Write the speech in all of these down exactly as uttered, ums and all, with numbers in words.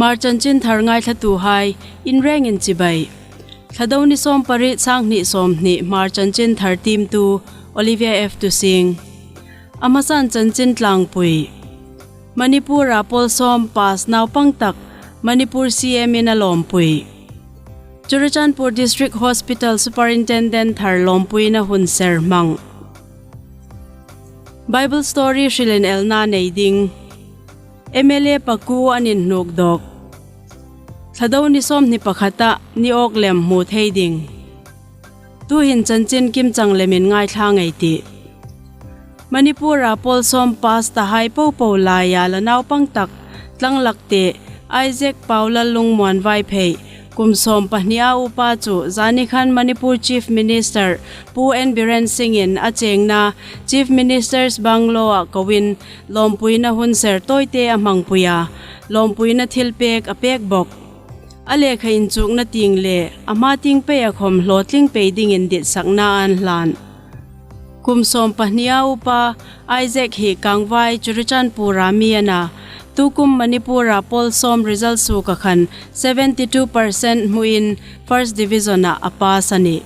Hmar chanchin thar ngaithlatuhai, in rengin chibai. Thlado ni sawm pariet, sanghni sawmhni Hmar chanchin thar tiemtu Olivia F Tusing. A hmasan chanchin tlangpui. Manipur-a pawl sawm pass naupang tak Manipur C M in a lawmpui. Churachandpur District Hospital Superintendent thar lawmpuina hun ser hmang. Bible story hrilin elna nei ding. M L A pakuo an inhnuk dawk. Thlado ni sawmhni pakhata ni awk lem hmu thei ding. Tuhin chanchin kimchang lemin ngaithla ngei ei tih. Manipur-a pawl sawm pass tahai popo laia la naupang tak, tlanglakte, Isaac Paulal Lungmuan Vaiphei, kum sawm pahnia upa chu zani khan Manipur Chief Minister Pu N Biren Singh-in a chengna Chief Minister's Bungalow-ah koin lawmpuina hun ser tawite a hmangpui a, lawmpuina thilpek a pek bawk. A lekha inchukna tieng le a hma tieng peia khawm hlawtling pei dingin ditsakna an hlan. Kum sawm pahnia upa Isaac hi Kangvai Churachandpur-a mi a na, tukum Manipur-a pawl sawm result suoka khan seventy two percent hmuin first division-ah a pass a nih.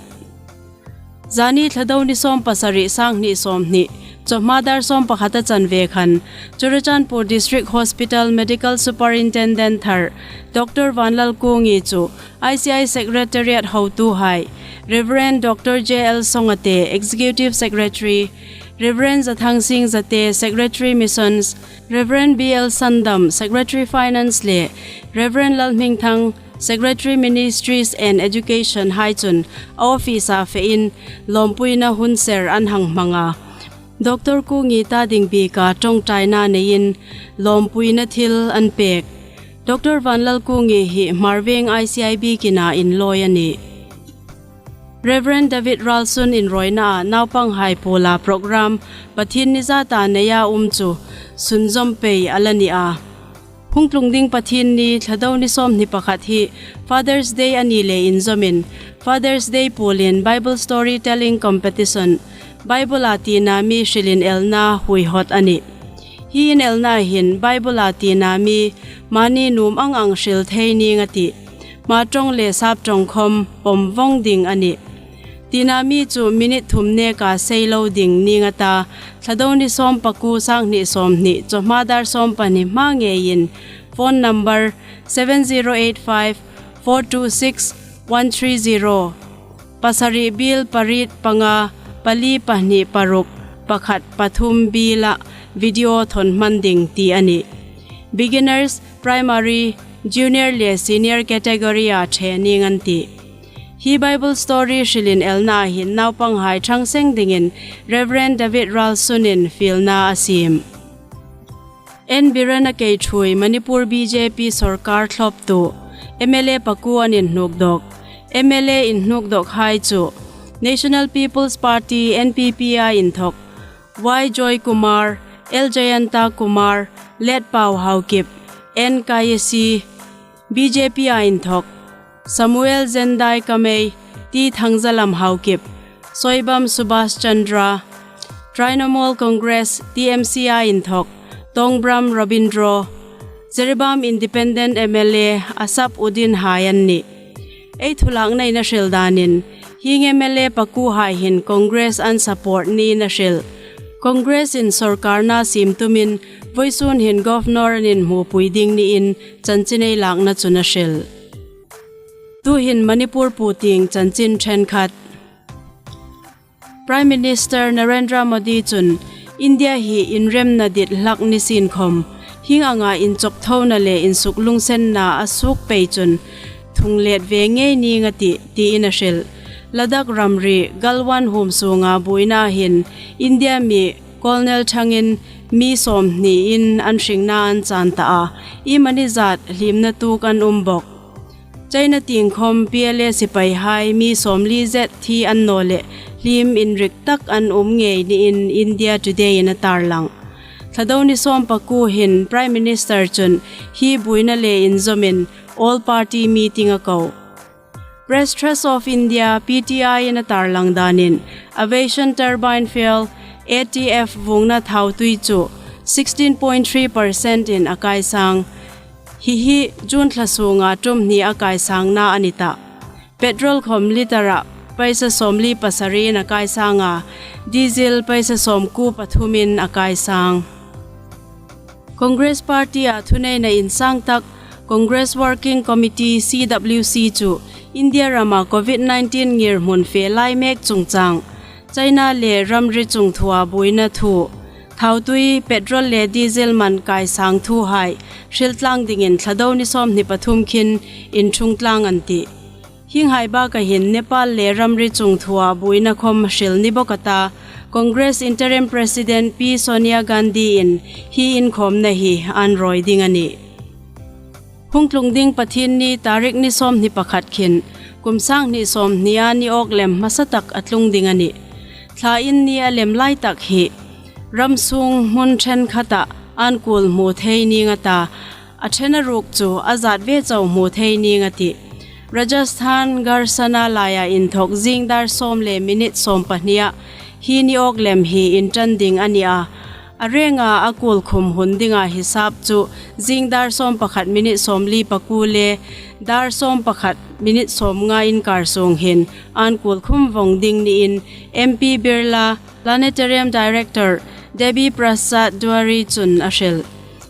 Zani Thlado ni sawm pasari, sanghni sawmhni, chawhma dar sawm pakhata chanve khan Churachandpur District Hospital Medical Superintendent thar Doctor Vanlal Kungi chu I C I Secretariat hotuhai, Reverend Doctor J L Songate, Executive Secretary, Reverend Zathangsing Zate, Secretary Missions, Reverend B L Sandam, Secretary Finance le Reverend Lalhmingthang, Secretary Ministries and Education hai chun a office-a fein lawmpuina hun ser an hang hmang a. Doctor Kungi ta ding bika ṭawngṭaina neiin lawmpuina thil an pek. Doctor Vanlal Kungi hi Hmarveng I C I B kina inlawi a nih. Reverend David Ralsun inrawinaa naupanghai puola program Pathienni zata neia um chu sunzawm pei a la ni a. Hung tlung ding Pathienni Thlado ni sawmhni pakhat hi Father's Day a ni le inzawmin, Father's Day puolin Bible Storytelling Competition, Bible-a tina mi hrilin elna huihawt a nih. Hi inelna hin Bible-a tina mi mani nuom ang ang hril thei ning a tih. Hma ṭawng le sap ṭawng khawm pawm vawng ding a nih. Tina mi chu minute thum neka sei lo ding ning a ta, Thlado ni sawm pakuo, sanghni sawmhni, chawhma dar sawm pahni hma ngeiin phone number seven zero eight five four two six one three zero, pasari biel pariet panga pali pahni paruk pakhat pathum biela video thawn hman ding ti a nih. Beginners, Primary, Junior le Senior category-a ṭhe ning an tih. Hi Bible story hrilin elna hin naupanghai ṭhang seng dingin Reverend David Ralsun-in fielna a siem. N Biren-a kei ṭhuoi Manipur B J P sorkar thlawptu M L A pakuo an inhnuk dawk. M L A inhnuk dawkhai chu National People's Party, N P P-a inthawk Y Joy Kumar, L Jayanta Kumar, Letpau Haokip, N Kayasi, B J P-a inthawk Samuel Zendai Kamei, T Thangzalam Haokip, Soibam Subhash Chandra, Trinamool Congress, T M C-a inthawk Tongbram Rabindro, Jiribam Independent M L A Asap Uddin hai an nih. Ei thulaknain a hril danin, hieng M L A pakuohai hin Congress an support niin a hril. Congress-in sorkar na siem tumin, voisun hin Governor an inhmupui ding niin chanchin ei lakna chun a hril. Tuhin Manipur puotieng chanchin ṭhenkhat. Prime Minister Narendra Modi chun India hi inremna dit hlak ni sien khawm, hieng anga inchawkthona le insuklungsenna a suok pei chun thunglet ve ngei ning a tih, tiin a hril. Ladakh ramri Galwan huom sunga buoina hin India mi Colonel ṭhangin mi sawmhni in an hringna an chan ta a, iemani zat hlimna tuok an um bawk. China tieng khawm P L A sipaihai mi sawmli zet thi an naw leh hliem inrik tak an um ngei niin India Today-in a tarlang. Thlado ni sawm pakuo hin Prime Minister chun hi buoina le inzawmin all party meeting a ko. Press Trust of India, P T I-in a tarlang danin, aviation turbine fuel, A T F vuongna thautui chu sixteen point three percent-in a kaisang. Hi hi June thla sunga ṭum hni a kaisangna a ni tah. Petrol khawm litre-a paisa sawmli pasariin a kaisang a, diesel paisa sawmkuo pathumin a kaisang. Congress Party-a thuneina insang tak Congress Working Committee, C W C, chu India rama COVID nineteen ngirhmun fe lai mek chungchang, China le ramri chungthua buoina thu, thautui, petrol le diesel man kaisang thuhai hriltlang dingin Thlado ni sawmhni pathum khin inṭhungtlang an tih. Hienghai baka hin Nepal le ramri chungthua buoina khawm hril ni bawk a ta, Congress Interim President Pi Sonia Gandhi-in hi inkhawmna hi an rawi ding a nih. Hung tlung ding Pathienni tarik ni sawmhni pakhat khin kum sanghni sawmhnia ni awk lem hmasa tak a tlung ding a nih. Thla in ni a lem lai tak hi ram sung hmun ṭhenkhatah an kuol hmu thei ning a ta, a ṭhena ruok chu a zat ve chau hmu thei ning a tih. Rajasthan Garsana laia inthawk zing dar sawm le minute sawm pahnia hi ni awk lem hi inṭan ding a ni a. A renga a kuol khum hun dinga hisap chu zing dar sawm pakhat minute sawmli pakuo le dar sawm pakhat minute sawmnga inkar sung hin an kuol khum vawng ding niin M P Birla Planetarium Director Debi Prasad Duari chun a hril.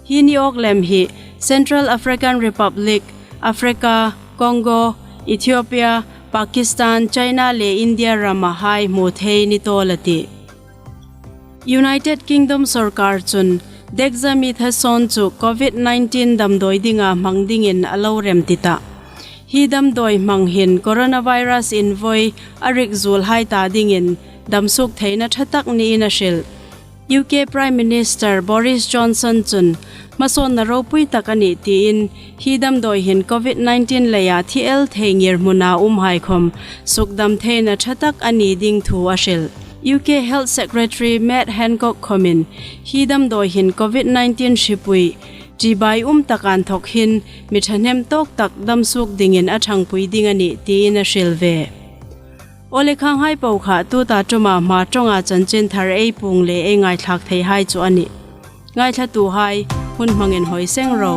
Hi ni awk lem hi Central African Republic, Africa, Congo, Ethiopia, Pakistan, China le India ramahai hmu thei ni tawl a tih. United Kingdom sorkar chun dexamethasone chu COVID nineteen damdawi dinga hmang dingin a lo remti tah. Hi damdawi hmang hin coronavirus invawi a rik zuolhai ta dingin damsuk theina ṭha tak niin a hril. U K Prime Minister Boris Johnson chun hmasawnna ropui tak a nih tiin, hi damdawi hin COVID nineteen leia thi el thei ngirhmuna umhai khawm sukdam theina ṭha tak a ni ding thu a hril. U K Health Secretary Matt Hancock khawmin hi damdawi hin COVID nineteen hripui ṭibai um tak inthawk hin mi ṭhahnem tawk tak damsuk dingin a ṭhangpui ding a nih tiin a hril ve. Aw le, khanghai po kha tuta ṭuma hma ṭawnga chanchinthar ei puong le ei ngaithlak theihai chu a nih. Ngaithlatuhai, hun hmangin hawi seng ro.